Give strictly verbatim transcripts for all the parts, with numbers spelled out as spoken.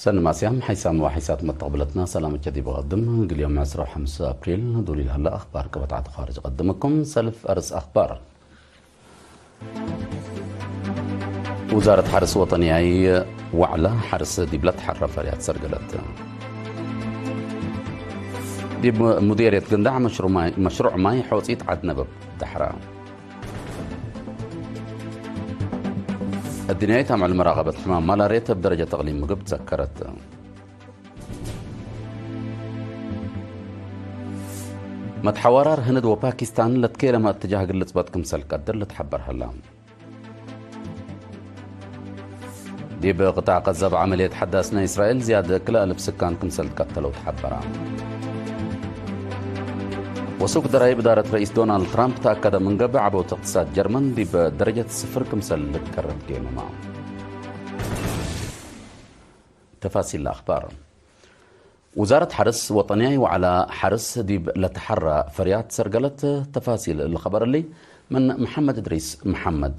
ሰኒ ማስያም ሓይሳም ወሓይሳት መተቅብለትና ሰላምቼ ዲብ ቀድም። እግል ዮም ዕስራ ወሐምስ አፕሪል ዱሊ ለሀለ አኽባር ቅበታት ኻርጅ ቀድምኩም። ሰልፍ አርስ አኽባር። ውዛረት ሐርስ ወጠንያይ ወዕለ ሐርስ ዲብ ለትሐረ ፈርያት ሰርገለት። ዲብ ሙዴርየት ግንዳዕ መሽሩዕ ማይ፣ መሽሩዕ ማይ ሖጺት ዐድ ነበብ ደሐረ። እድንያይት አምዕል መራቀበት ሕማም ማላርየት እብ ደረጀት እቅሊም ምግብ ትዘከረት። መትሐዋራር ህንድ ወፓኪስታን ለትኬለመ እትጃህ እግል ልጽበጥ ክምሰል ቀድር ልትሐበር ሀላ። ዲብ ቅጣዕ ቀዘብ ዐመልየት ሐዳስ ናይ እስራኤል ዝያድ ክልኤ እልፍ ስካን ክምሰል ትቀተለው ተሐበረ። ወሱቅ ደራይብ እዳረት ረኢስ ዶናልድ ትራምፕ ተአከደ ምን ገብእ፣ ዐቦት እቅትሳድ ጀርመን ዲብ ደረጀት ስፍር ክምሰል ልትቀረብ ጌመመ። ተፋሲል ለአኽባር። ውዛረት ሐርስ ወጠንያይ ወዐለ ሐርስ ዲብ ለተሐረ ፈርያት ሰርገለት። ተፋሲል እሊ ኸበር እሊ ምን መሐመድ እድሪስ መሐመድ።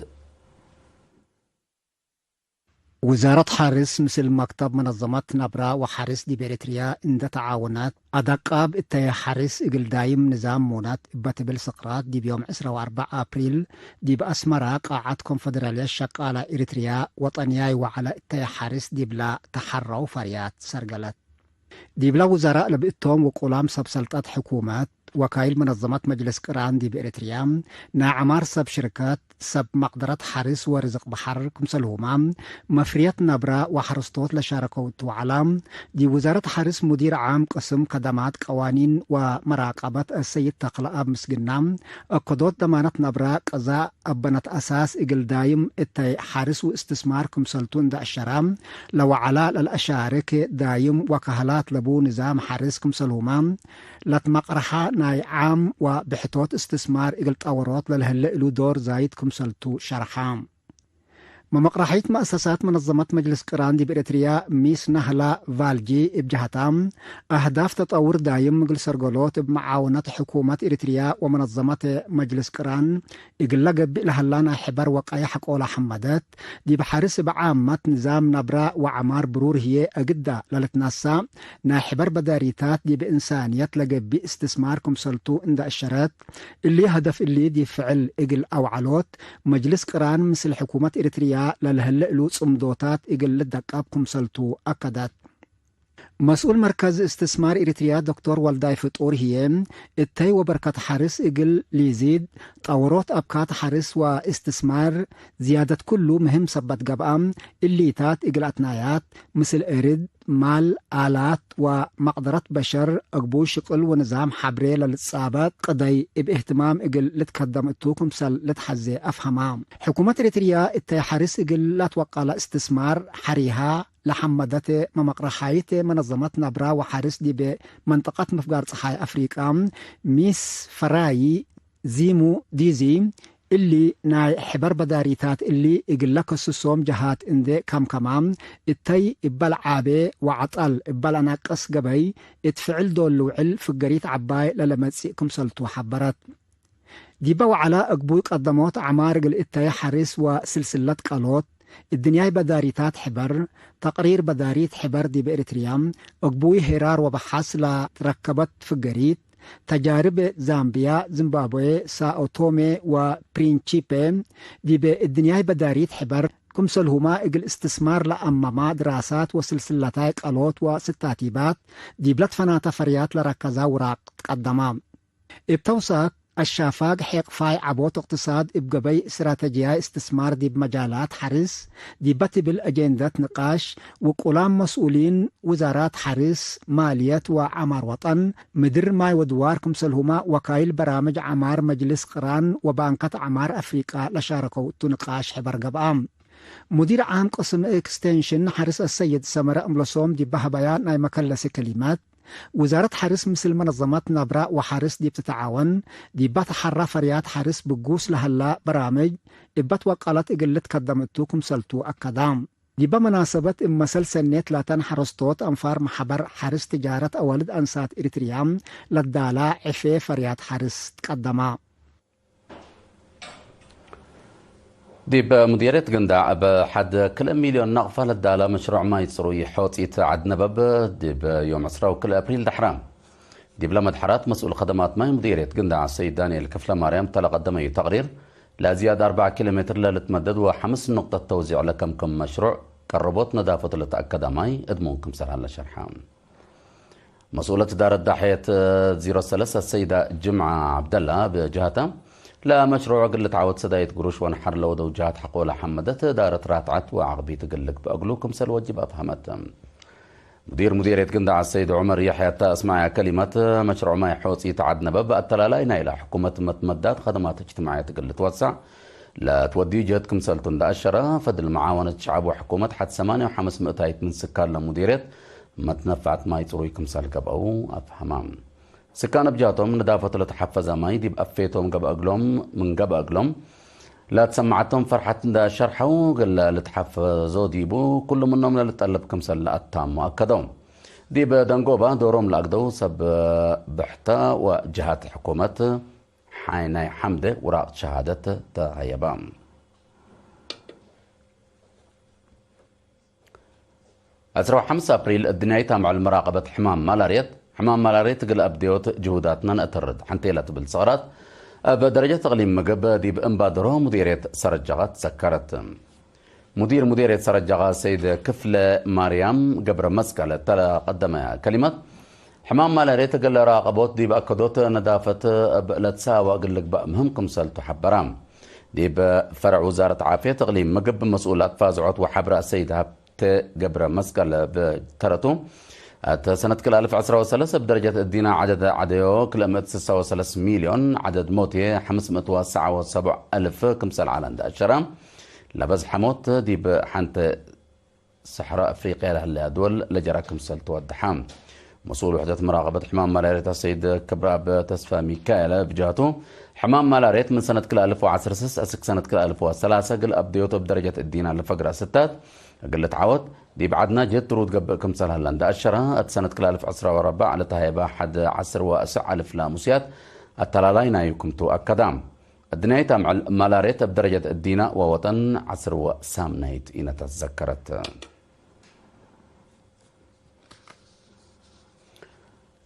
ውዛረት ሐርስ ምስል መክተብ መነዘመት ነብረ ወሐርስ ዲብ ኤሪትርያ እንደ ተዓወነት፣ አዳቃብ እተየ ሐርስ እግል ዳይም ንዛም ሙነት እበ ትብል ስቅራት፣ ዲብ ዮም ዕስራ ወአርበዕ አፕሪል ዲብ አስመረ ቃዐት ኮንፈደራልየት ሸቃለ ኤሪትርያ ወጠንያይ ወዐለ እተየ ሐርስ ዲብለ ተሐረው ፈርያት ሰርገለት። ዲብለ ውዘራእ ለብእቶም ውቁላም ሰብ ሰልጠት ሕኩመት፣ ወካይል መነዘመት መጅልስ ቅራን ዲብ ኤሪትርያ፣ ናይ ዐማር ሰብ ሽርከት፣ ሰብ መቅደረት ሐርስ ወርዝቅ በሐር ክምሰልሁመ፣ መፍርየት ነብረ ወሐረስቶት ለሻረከው እቱ ወዐለ፣ ዲብ ውዛረት ሐርስ ሙዲር ዓም ቅስም ከደማት ቀዋኒን ወመራቀበት አሰይድ ተክለአብ ምስግና፣ እከዶት ደማነት ነብረ ቅዛእ አበነት አሳስ እግል ዳይም እተይ ሐርስ ወእስትስማር ክምሰልቱ እንደ አሸረ፣ ለወዐለ ለልአሻርክ ዳይም ወካህላት ለቡ ንዛም ሐርስ ክምሰልሁመ፣ ለትመቅረሐ ናይ ዓም ወብሕቶት እስትስማር እግል ጠወሮት ለልህለ እሉ ዶር ዛይድ ክምሰልቱ ሸርሐ። መመቅረሐይት መአሰሳት መነዘመት መጅልስ ቅራን ዲብ ኤሪትርያ ሚስ ናህላ ቫልጂ እብ ጀሀታ፣ አህዳፍ ተጠውር ዳይም እግል ሰርገሎት እብ መዓወነት ሕኩመት ኤሪትርያ ወመነዘመት መጅልስ ቅራን እግለ ገብእ ለሀላ ናይ ሕበር ወቀይ ሐቆለ ሐመደት፣ ዲብ ሐርስ እብ ዓመት ንዛም ነብረ ወዐማር ብሩር ህዬ አግዳ ለልትነሳእ ናይ ሕበር በዳሪታት ዲብ እንሳንየት ለገብእ እስትስማር ክምሰልቱ እንደ አሸረት፣ እሊ ሀደፍ እሊ ዲብ ፍዕል እግል አውዐሎት፣ መጅልስ ቅራን ምስል ሕኩመት ኤሪትርያ ለልህለ እሉ ጽምዶታት እግል ልደቀብ ክምሰልቱ አከደት። መስኡል መርከዝ እስትስማር ኤሪትርያ ዶክቶር ወልዳይ ፍጡር ህዬ፣ እተይ ወበርከት ሐርስ እግል ሊዚድ፣ ጠወሮት አብካት ሐርስ ወእስትስማር ዝያደት ክሉ ምህም ሰበት ገብአ፣ እሊታት እግል አትናያት፣ ምስል እርድ፣ ማል፣ አላት ወመቅደረት በሸር፣ አግቡይ ሽቅል ወንዛም ሐብሬ ለልትጻበጥ ቅደይ እብ እህትማም እግል ልትከደም እቱ ክምሰል ልትሐዜ አፍሀማ። ሕኩመት ኤሪትርያ እተይ ሐርስ እግል ለአትወቀለ እስትስማር ሐሪሃ ለሐመደት መመቅረሓይት መነዘመት ነብረ ወሐርስ ዲብ መንጠቀት ምፍጋር ጸሓይ አፍሪቃ ሚስ ፈራዪ ዚሙ ዲዚ፣ እሊ ናይ ሕበር በዳሪታት እሊ እግለ ከስሶም ጀሃት እንዴ ከምከማ፣ እተይ እበ ለዓቤ ወዐጠል እበ ለአናቅስ ገበይ፣ እት ፍዕል ዶል ልውዕል ፍገሪት ዐባይ ለለመጽእ ክምሰልቱ ሐበረት። ዲበ ወዐለ እግቡይ ቀደሞት ዐማር እግል እተይ ሐርስ ወስልስለት ቀሎት፣ እድንያይ በዳሪታት ሕበር፣ ተቅሪር በዳሪት ሕበር ዲብ ኤሪትርያ፣ እግቡይ ሄራር ወበሐስ ለትረከበት ፍገሪት፣ ተጃርብ ዛምብያ፣ ዚምባብዌ፣ ሳኦ ቶሜ ወፕሪንቺፔ፣ ዲብ እድንያይ በዳሪት ሕበር፣ ክምሰልሁመ እግል እስትስማር ለአመማ ድራሳት ወስልስለታይ ቀሎት ወስታቲባት፣ ዲብ ለትፈናተ ፈርያት ለረከዘ ውራቅ ትቀደማ። እብ ተውሳክ፣ አሻፋግ ሔቅፋይ ዐቦት እቅትሳድ እብ ገበይ እስትራተጅያይ እስትስማር ዲብ መጃላት ሐርስ፣ ዲበ ትብል አጄንደት ንቃሽ፣ ውቁላም መስኡሊን ውዛራት ሐርስ፣ ማልየት ወዐማር ወጠን፣ ምድር ማይ ወድዋር ክምሰልሁመ ወካይል በራምጅ ዐማር መጅልስ ቅራን ወባንከት ዐማር አፍሪቀ ለሻረከው እቱ ንቃሽ ሕበር ገብአ። ሙዲር ዓም ቅስም ኤክስቴንሽን ሐርስ አሰይድ ሰመረ እምለሶም ዲበ ሀበያ ናይ መከለሲ ከሊመት፣ ውዛረት ሐርስ ምስል መነዘመት ነብረ ወሐርስ ዲብ ትትዓወን፣ ዲበ ተሐራ ፈርያት ሐርስ ብጉስ ለሀላ በራምጅ እበ ትወቀለት እግል ልትከደም እቱ ክምሰልቱ አከዳ። ዲበ መናሰበት እብ መሰል ሰኔት ላተን ሐረስቶት አንፋር መሐበር ሐርስ ትጃረት አዋልድ አንሳት ኤሪትርያ ለዳላ ዕፌ ፈርያት ሐርስ ትቀደማ። ዲብ ሙዲርየት ግንዳዕ እብ ሐድ ክልኤ ሚልዮን ናቅፋ ለዳለ መሽሩዕ ማይ ጽሩይ ሖጺት ዐድ ነበብ ዲብ ዮም ዕስራ ወክልኤ አፕሪል ደሐረ። ዲብለ መድሐራት መስኡል ከደማት ማይ ሙዲርየት ግንዳዕ ሰይድ ዳንኤል ክፍለማርያም እተ ለቀደመዩ ተቅሪር፣ ለአዝያድ አርበዕ ኪሎ ሜትር ለልትመደድ ወሐምስ ንቅጠት ተውዚዕ ለከምክም መሽሩዕ ቀረቦት ነዳፈቱ ለተአከደ ማይ እድሙን ክምሰል ሀለ ሸርሐ። መስኡለት እዳረት ዳሕየት ዜሮ ሰለስ አሰይዳ ጅምዓ ዐብደላ ብጅሃታ፣ ለመሽሩዕ እግል ልትዓወት ሰዳይት ግሩሽ ወነሐር ለወደው ጅሃት ሐቆ ለሐመደት እዳረት ራትዐት ወዐቅቢት እግል ልግበእ እግሉ ክምሰል ወጅብ አፍሀመት። ሙዲር ሙዲርየት ግንዳዕ ሰይድ ዑመር የሕያ እተ አስመዐያ ከሊመት፣ መሽሩዕ ማይ ሖጺት ዐድ ነበብ አተላላይ ናይለ ሕኩመት መትመዳት ከደማት እጅትማዕየት እግል ልትወሰዕ ለትወድዩ ጀህድ ክምሰልቱ እንደ አሸረ፣ ፈድል መዓወነት ሸዐብ ወሕኩመት ሐድ ሰማንያ ወሐምስ ምእታይት ምን ስካን ለሙዲርየት መትነፈዐት ማይ ጽሩይ ክምሰል ገብአው አፍሀማ። ስካን እብ ጃቶም፣ ነዳፈቱ ለተሐፈዘ ማይ ዲብ አፌቶም ገብአ እግሎም፣ ምን ገብአ እግሎም፣ ለትሰመዐቶም ፈርሐት እንደ ሸርሐው፣ እግል ልትሐፈዞ ዲቡ፣ ኩሉ ምኖም ለልጠለብ ክምሰል ለአታሙ አከደው። ዲብ ደንጎባ ዶሮም ለአግደው ሰብ ብሕተ ወጅሃት ሕኩመት፣ ሓይ ናይ ሐምደ ውራቅ ሸሃደት ተሀየበ። ዕስራ ወሐምስ አፕሪል፣ እድንያይት አምዕል መራቀበት ሕማም ማላርየት፣ ሕማም ማላርየት እግል አብደዮት ጅሁዳትነ ነአተርድ ሐንቴ ለትብል ሰቅራት፣ እብ ደረጀት እቅሊም ምግብ ዲብ እምባድሮ ሙዲርየት ሰረጀቀ ትዘከረት። ሙዲር ሙዲርየት ሰረጀቀ ሰይድ ክፍለ ማርያም ገብረ መስቀል እተ ለቀደመ ከሊመት፣ ሕማም ማላርየት እግል ራቀቦት ዲብ አከዶት ነዳፈት እብ ለትሳወ እግል ልግበእ ምህም ክምሰልቱ ሐበረ። ዲብ ፈርዕ ውዛረት ዓፍየት እቅሊም ምግብ መስኡል አትፋዝዖት ወሐብረ አሰይድ ሀብተ ገብረ መስቀል ብተረቱ፣ እተ ሰነት ክል አልፍ ዕስራ ወሰለስ እብ ደረጀት እዲና ዐደድ ዐደዮ ክልኤ ምእት ስሳ ወሰለስ ሚልዮን፣ ዐደድ ሞትዬ ሐምስ ምእት ወሰዐ ወሰቡዕ አልፍ ክምሰል ዐለ እንደ አሸረ፣ ለበዝሐ ሞት ዲብ ሐንተ ሰሕራ አፍሪቅያ ለህለያ ድወል ለጀረ ክምሰል ትወድሐ። መስኡል ውሕደት መራቀበት ሕማም ማላርየት አሰይድ ክብረአብ ተስፋ ሚካኤል ብጃቱ፣ ሕማም ማላርየት ምን ሰነት ክልኤ አልፍ ወዐስር ስስ እስክ ሰነት ክልኤ አልፍ ወሰላሰ እግል አብደዮት እብ ደረጀት እዲና ለፈግረ ስታት እግል ልትዓወት፣ ዲብ ዐድና ጀህድ ትሩድ ገብእ ክምሰል ሀለ እንደ አሸረ፣ እት ሰነት ክልኤ አልፍ ዕስራ ወአርበዕ ለተሀየበ ሐድ ዐስር ወእስዕ አልፍ ላሙስያት አተላላይ ናዩ ክምቱ አከዳ። እድንያይት አምዕል ማላርየት እብ ደረጀት እዲና ወወጠን ዐስር ወሳምናይት ኢነተዘከረት።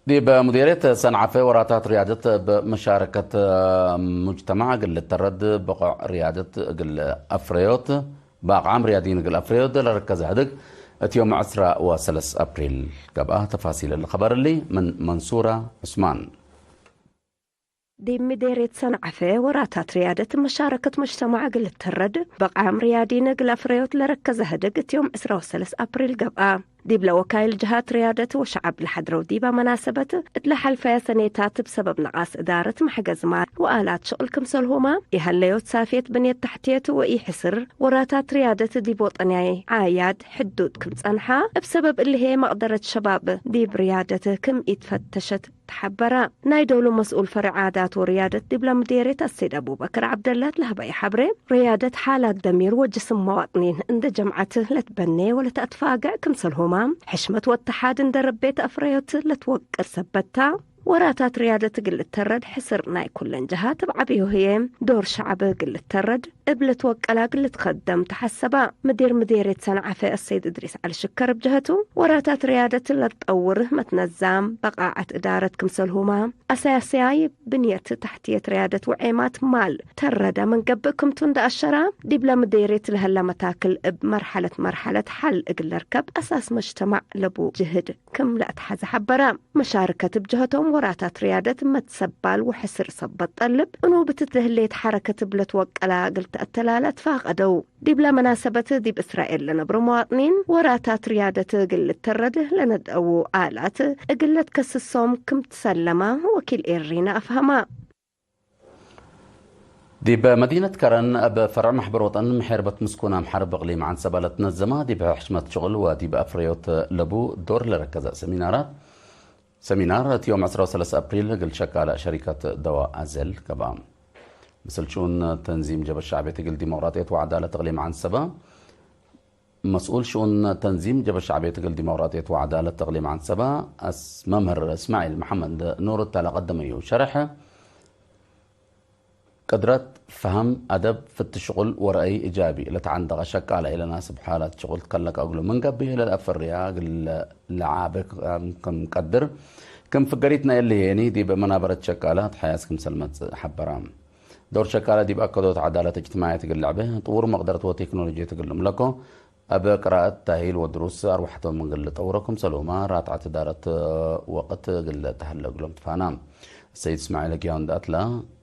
ዲብ ሙዲርየት ሰንዓፈ ወራታት ርያደት እብ መሻረከት ሙጅተማዕ እግል ልተረድ፣ በቆዕ ርያደት እግል አፍረዮት፣ በአቅዓም ርያዲን እግል አፍረዮት ለረከዘ ህድግ፣ እት ዮም ዕስራ ወሰለስ አፕሪል ገብአ። ተፋሲል እሊ ኸበር እሊ ምን መንሱራ ዑስማን። ዲብ ምዴርየት ሰንዓፈ ወራታት ርያደት መሻረከት ሙጅተማዕ እግል ልተረድ፣ በቃም ርያዲን እግል አፍረዮት ለረከዘ ህድግ እት ዮም ዕስራ ወሰለስ አፕሪል ገብአ። ዲብለ ወካይል ጀሃት ርያደት ወሸዐብ ለሐድረው ዲበ መናሰበት፣ እት ለሐልፈየ ሰኔታት እብ ሰበብ ነቃስ እዳረት መሕገዝ ማል ወአላት ሽቅል ክምሰልሁመ፣ ኢሀለዮት ሳፍየት ብንየት ተሕትየት ወኢሕስር ወራታት ርያደት ዲብ ወጠንያይ ዓያድ ሕዱድ ክም ጸንሐ፣ እብ ሰበብ እሊ ህዬ መቅደረት ሸባብ ዲብ ርያደት ክም ኢትፈተሸት ተሐበረ። ናይ ዶሉ መስኡል ፈሬዕ ዓዳት ወርያደት ዲብለ ምዴርየት አሰይድ አቡበክር ዐብደላት ለሀበየ ሐብሬ፣ ርያደት ሓላት ደሚር ወጅስም መዋጥኒን እንደ ጀምዐት ለትበኔ ወለተአትፋገዕ ክምሰልሁመ፣ ሕሽመት ወተሓድ እንደ ረቤት አፍረዮት ለትወቅል ሰበት ተ። ወራታት ርያደት እግል ልተረድ ሕስር ናይ ኩለን ጀሃት እብ ዐቢሁ ህዬ፣ ዶር ሸዐብ እግል ልተረድ እብ ልትወቀላ እግል ልትከደም ተሐሰበ። ምዲር ምዴርየት ሰንዓፈ አሰይድ እድሪስ ዐሊ ሽከር እብ ጀሀቱ፣ ወራታት ርያደት ለትጠውር መትነዛም በቃዐት እዳረት ክምሰልሁመ፣ አሳስያይ ብንየት ተሕትየት ርያደት ወዔማት ማል ተረደ ምን ገብእ ክምቱ እንደ አሸረ፣ ዲብለ ምዴርየት ለሀለ መታክል እብ መርሐለት መርሐለት ሐል እግል ለርከብ አሳስ መጅተማዕ ለቡ ጅህድ ክም ለአትሐዘ ሐበረ። መሻርከት እብ ጀሀቶም ወራታት ርያደት መትሰባል ወሕስር ሰበት ጠልብ፣ እኑብ እት ህሌት ሐረከት እብ ለትወቀላ እግል ተአተላለ ትፋቀደው። ዲብለ መናሰበት ዲብ እስራኤል ለነብሮ መዋጥኒን ወራታት ርያደት እግል ልተረድ ለነድአዉ አላት እግል ለትከስሶም ክም ትሰለመ ወኪል ኤሪነ አፍሀመ። ዲብ መዲነት ከረን እብ ፈርዕ መሕበር ወጠን ምሔርበት ምስኩን አምሓር እብ እቅሊም ዐንሰበ ለትነዘመ ዲብ ሕሽመት ሽቅል ወዲብ አፍረዮት ለቡ ዶር ለረከዘ ሰሚናራት፣ ሰሚናር እት ዮም ዕስራ ወሰለስ አፕሪል እግል ሸቃለ ሸሪከት ደዋ አዘል ገብአ። ምስል ሽኡን ተንዚም ጀበ ሸዕብየት እግል ዲሞቅራጥየት ወዐዳለት እቅሊም ዐንሰበ፣ መስኡል ሽኡን ተንዚም ጀበ ሸዕብየት እግል ዲሞቅራጥየት ወዐዳለት እቅሊም ዐንሰበ፣ አስ-፣ መምህር እስማዒል መሐመድ ኑር እተ ለቀደመዩ ሸርሕ፣ ቅድረት ፈሀም፣ አደብ፣ ፍቲ ሽቁል ወረአይ እጃቢ ለተዐንደቀ ሸቃለ ኢለናስብ ሓላት ሽቁል ትከለቀ እግሉ ምን ገብእ ለለአፈርያ እግል ለዓበ ክም ቀድር፣ ክም ፍገሪት ናይ እሊ ሄኒ ዲብ መናበረት ሸቃለ ትሓያስ ክምሰል መጽእ ሐበራ። ዶር ሸቃለ ዲብ አከዶት ዐዳለት እጅትማዕየት እግል ለዐበ፣ ጥዉር መቅደረት ወቴክኖሎጅየት እግል ልምለኮ፣ እብ ቅራአት፣ ታሂል ወድሩስ አርወሐቶም እግል ልጠውሮ ክምሰልሁመ ራትዐት እዳረት ወቅት እግል ተሀለ እግሎም ትፋና። ሰይድ እስማዒል ህግያው እንደ አትላ፣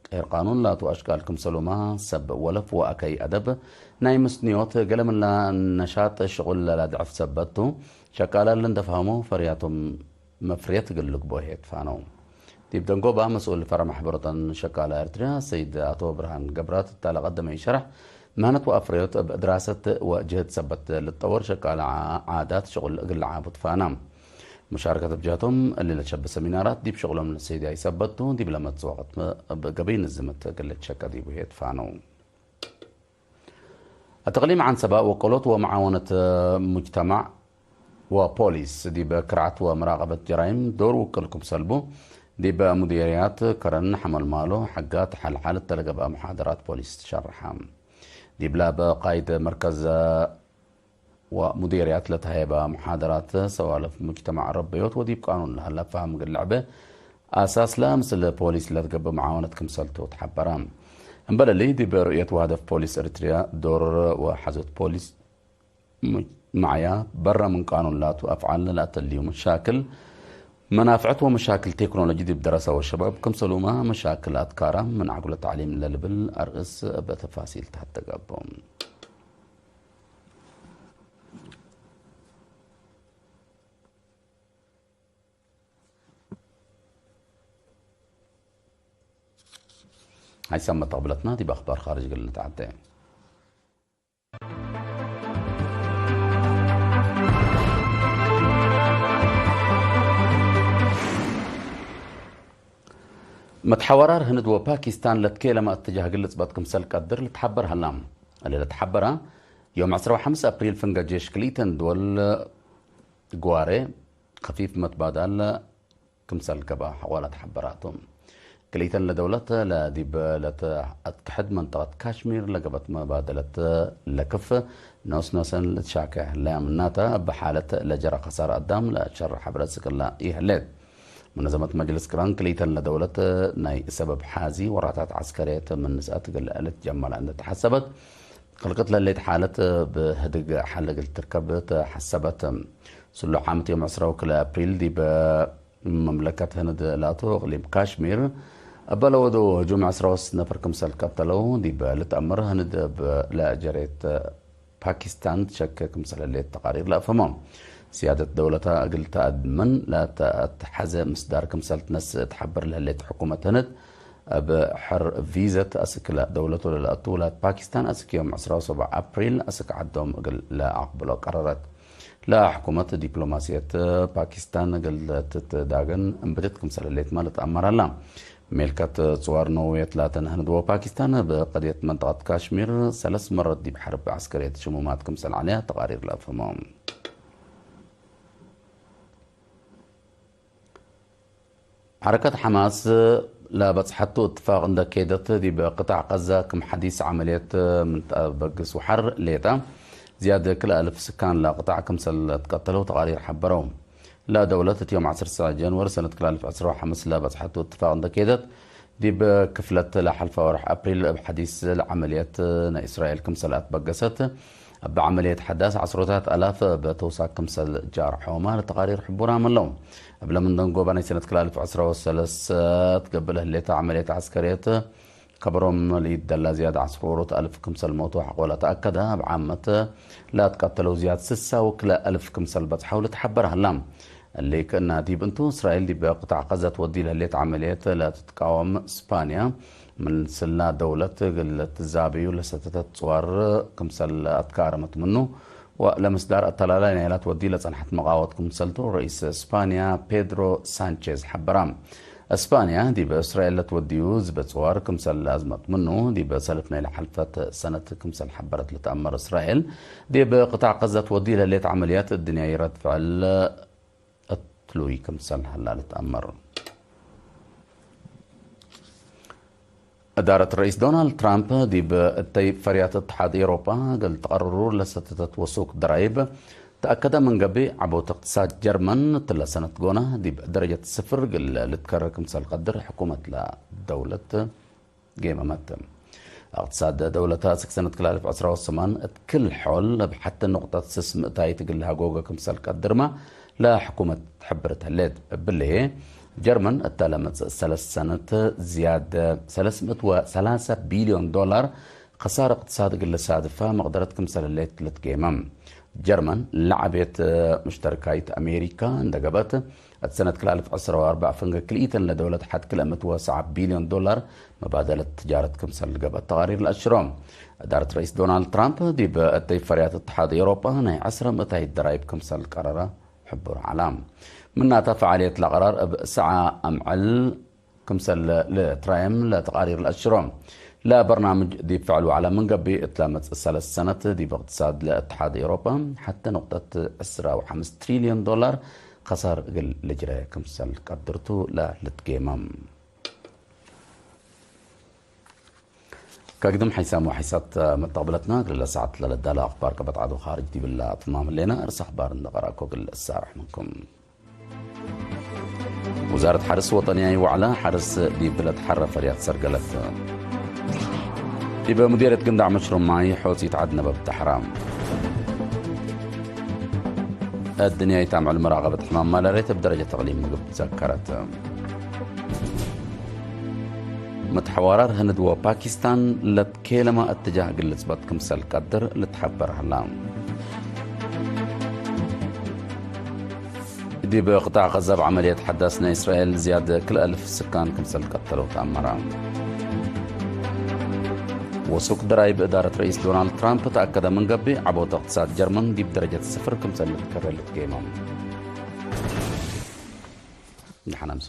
ቀይር ቃኑን ላቱ አሽቃል ክምሰልሁመ ሰብ ወለፍ ወአከይ አደብ፣ ናይ ምስንዮት፣ ገሌ ምንላ ነሻጥ ሽቁል ለላድዕፍ ሰበት ቱ፣ ሸቃለ ለእንደፍሀሞ ፈርያቶም መፍርየት እግል ልግቦ ህዬ ትፋነው። ዲብ ደንጎባ መስኡል ፈረ መሕበሮተን ሸቃለ ኤረትርያ ሰይድ አቶ ብርሃን ገብረአት እተ ለቀደመዩ ሸርሕ፣ ምህነት ወአፍርዮት እብ ድራሰት ወጅህድ ሰበት ልትጠወር ሸቃለ ዓ-፣ ዓዳት ሽቁል እግል ለዓቡ ትፋና። ሙሻርከት እብ ጀህቶም እሊ ለሸበ ሰሚናራት ዲብ ሽቁሎም ለሰይዳይ ሰበት ቱ፣ ዲብለ መጽእ ወቅት እብ ገበይ ንዝመት እግል ልትሸቀ ዲቡ ህዬ ትፋነው። እት እቅሊም ዐንሰበ ወቀሎት ወመዓወነት ሙጅተማዕ ወፖሊስ ዲብ ክርዐት ወመራቀበት ጀራይም ዶር ውቅል ክምሰል ቡ፣ ዲብ ሙዴርያት ከረን ሐመልማሎ ሐጋት ሐልሐል እተ ለገብአ መሓደራት ፖሊስ ትሸርሐ። ዲብለ እብ ቃይድ መርከዝ ወሙዴርያት ለተሀየበ መሓደራት ሰዋልፍ ሙጅተማዕ ረበዮት ወዲብ ቃኑን ለሀለ ፈሀም እግል ለዐበ አሳስለ ምስል ፖሊስ ለትገብእ መዓወነት ክምሰልቱ ተሐበረ። እምበል እሊ፣ ዲብ ርእየት ወሀደፍ ፖሊስ ኤሪትርያ ዶር ወሐዞት ፖሊስ ሙጅተማዕያ በረ ምን ቃኑን ላቱ አፍዓል ለአተልዩ መሻክል፣ መናፍዐት ወመሻክል ቴክኖሎጂ ዲብ ደረሰ ወሸባብ ክምሰሉመ መሻክል አትካራም ምን ዐግሎ ተዕሊም ለልብል አርእስ እበ ተፋሲል ተሐተገቦ። ሀይሰመ ተቅብለትና ዲብ አክባር ካርጅ እግል ንትዓዴ። መትሐወራር ህንድ ወፓኪስታን ለትኬለመ እትጃህ እግል ልጽበጥ ክምሰል ቀድር ልትሐበር ሀላ። እሊ ለትሐበረ፣ ዮም ዐስራ ወሐምስ አፕሪል ፍንገ ጄሽ ክልኢተን ድወል ግዋሬ ከፊፍ መትባዳል ክምሰል ገብአ ሐቆለ ተሐበራቱ። ክልኢተን ለደውለት ለዲብ ለተአትከሐድ መንጠቀት ካሽሚር ለገብአት መባደለት ለክፍ ኖስ ኖሰን ልትሻኬ ህለያ ምናተ፣ እብ ሓለት ለጀረ ከሳር አዳም ለሸርሕ ሐብረት ስቅላ ኢህሌት። መነዘመት መጅልስ ቅራን ክልኢተን ለደውለት ናይ ሰበብ ሓዚ ወራታት ዐስከርየት ምን ንስአት እግል ልትጀመለ እንዴ ተሐሰበት፣ ክልቅት ለህሌት ሓለት እብ ህድግ ሐል እግል ትርከብ ተሐሰበት። ስሉሕ ዓመት ዮም ዕስራ ወክልኤ አፕሪል ዲብ መምለከት ህንድ ላቱ እቅሊም ካሽሚር እበ ለወደው ህጁም ዕስራ ወሰስ ነፈር ክምሰል ቀተለው ዲብ ልትአመር ህንድ እብ ለጀሬት ፓኪስታን ትሸክ ክምሰል ህሌት ተቃሪር ለአፍህሞ። ስያደት ደውለተ እግል ተአድምን ለተአትሐዘ ምስዳር ክምሰል ትነስእ እት ሐብር ለህሌት ሕኩመት ህንድ፣ እብ ሕር ቪዘት አስክ ለደውለቱ ለለአቱ ውላድ ፓኪስታን አስክ ዮም ዕስራ ወሰብዓ አፕሪል አስክ ዐዶም እግል ለአቅብሎ ቀረረት። ለሕኩመት ዲፕሎማስየት ፓኪስታን እግል ትትዳገን እምብድት ክምሰል ህሌትመ ልትአመር ሀላ። ሜልከት ጽዋር ነወውየት ላተ ነህንድ ወፓኪስታን እብ ቀድየት መንጠቀት ካሽሚር ሰለስ መረት ዲብ ሐርብ ዐስከርየት ሽሙማት ክምሰል ዐለያ ተቃሪር ለአፍህሞ። ሐረከት ሐማስ ለበጽሐቱ እትፋቅ እንደ ኬደት፣ ዲብ ቅጣዕ ቀዛ ክም ሐዲስ ዐመልየት ምን ተአበግስ ወሐር ሌጠ፣ ዝያድ ክልኤ አልፍ ስካን ለቅጣዕ ክምሰል ትቀተለው ተቃሪር ሐበረው። ለደውለት እት ዮም ዐስር ጃንወሪ ሰነት ክልኤ አልፍ ዕስራ ወሐምስ ለበጽሐቱ እትፋቅ እንደ ኬደት፣ ዲብ ክፍለት ለሐልፈ ወርሕ አፕሪል እብ ሐዲስ ለዐመልየት ናይ እስራኤል ክምሰል አትበገሰት፣ እብ ዐመልየት ሐዳስ ዐስሮታት አላፍ እብ ተውሳክ ክምሰል ጃርሖመ ለተቃሪር ሕቡራም ዐለው። እብለ ምን ደንጎበ ናይ ሰነት ክልኤ አልፍ ዕስራ ወሰለስ ትገብእ ለህሌተ ዐመልየት ዐስከርየት ከበሮም ለኢደላ ዝያድ ዐስሮት አልፍ ክምሰል ሞቱ ሐቆለ ተአከደ። እብ ዓመት ለአትቀተለው ዝያድ ስሳ ወክልኤ አልፍ ክምሰል በጽሐው ልትሐበር ሀላ። እሊ ክእና ዲብ እንቱ፣ እስራኤል ዲብ ቅጣዕ ቀዘ ትወዲ ለህሌት ዐመልየት ለትትቃወም ስፓንያ፣ ምን ስላ ደውለት እግል ትዛብዩ ለሰተተት ጽዋር ክምሰል አትካረመት ምኑ፣ ወለምስዳር አተላላይ ናይላ ትወዲ ለጸንሐት መቃወት ክምሰልቱ፣ ረኢስ ስፓንያ ፔድሮ ሳንቼዝ ሐበራ። ስፓንያ ዲብ እስራኤል ለትወድዩ ዝበ ጽዋር ክምሰል ለአዝመት ምኑ፣ ዲብ ሰልፍ ናይለ ሐልፈት ሰነት ክምሰል ሐበረት ልትአመር እስራኤል፣ ዲብ ቅጣዕ ቀዘ ትወዲ ለህሌት ዐመልያት እድንያይ ረድ ፍዕል እትሉይ ክምሰል ሀላ ልትአመር። እዳረት ረኢስ ዶናልድ ትራምፕ ዲብ እተይ ፈርያት እትሓድ ኤውሮጳ እግል ተቀርሩ ለሰተተት ወሱክ ደራይብ ተአከደ ምን ገብእ፣ ዐቦት እቅትሳድ ጀርመን እትለ ሰነት ጎነ ዲብ ደረጀት ስፍር እግል ልትከረ ክምሰል ቀድር ሕኩመት ለደውለት ጌመመት። እቅትሳድ ደውለተ አስክ ሰነት ክል አልፍ ዕስራ ወሰማን እት ክል ሖል እብ ሐቲ ኑቅጠት ስስ ምእታይት እግል ሀጎገ ክምሰል ቀድርመ ለሕኩመት ትሕብርት ህሌት። እብሊ፣ ጀርመን እተ ለመጽእ ሰለስ ሰነት ዝያድ ሰለስ ምእት ወሰላሰ ቢልዮን ዶላር ከሳር እቅትሳድ እግል ልሳድፈ መቅደረት ክምሰል ህሌት ልትጌመ። ጀርመን ለዐቤት ሙሽተርካይት አሜሪካ እንደ ገብአት፣ እት ሰነት ክል አልፍ ዕስራ ወአርበዕ ፍንገ ክልኢተን ለደውለት ሐድ ክልኤ ምእት ወሰብዓ ቢልዮን ዶላር መባደለት ትጃረት ክምሰል ገብአት ተቃሪር ለአሽሮ። እዳረት ረኢስ ዶናልድ ትራምፕ ዲብ እተይ ፈርያት እትሓድ ኤውሮጳ ናይ ዐስረ ምእታይት ደራይብ ክምሰል ቀረረ ሕቡር ዐላ። ምናተ ፈዓልየት ለቀራር እብ ሰዓ አምዕል ክምሰል ልትራየም ለተቃሪር ለአሽሮ። ለበርናምጅ ዲብ ፍዕል ወዐለ ምን ገብእ፣ እት ለመጽእ ሰለስ ሰነት ዲብ እቅትሳድ ለእትሓድ ኤውሮጳ ሐቲ ኑቅጠት ዕስራ ወሐምስ ትሪልዮን ዶላር ከሳር እግል ልጅረ ክምሰል ቀድርቱ ለልትጌመም። ከግድም ሐይሳም ወሐይሳት መተቅብለትና፣ እግል ለሰዓት ለለዳለ አኽባር ከበድ ዐዱ ኻርጅ ዲብላ ትማም ህሌነ። እርስ አኽባር እንደ ቀራእኮ እግል እሳርሕ ምንኩም። ውዛረት ሐርስ ወጠንያይ ወዐለ ሐርስ ዲብ ለትሐረ ፈርያት ሰርገለት። ዲበ ሙዲርየት ግንዳዕ መሽሩብ ማይ ሖጽ ይትዐድ ነበብ ተሐራ። እድንያይት አምዕል መራቀበት ሕማም ማላርየት እብ ደረጀት እቅሊም ምግብ ትዘከረት። መትሐዋራር ህንድ ወፓኪስታን ለትኬለመ እትጃህ እግል ልጽበጥ ክምሰል ቀድር ልትሐበር ሀላ። ዲብ ቅጣዕ ቀዘብ ዐመልየት ሐዳስ ናይ እስራኤል ዝያድ ክልኤ አልፍ ስካን ክምሰል ቀተለው ተአመረ። ወሱክ ደራይብ እዳረት ረኢስ ዶናልድ ትራምፕ ተአከደ ምን ገብእ፣ ዐቦት እቅትሳድ ጀርመን ዲብ ደረጀት ስፍር ክምሰል ልትከረ ልትጌመ። ደሐን አምሱ።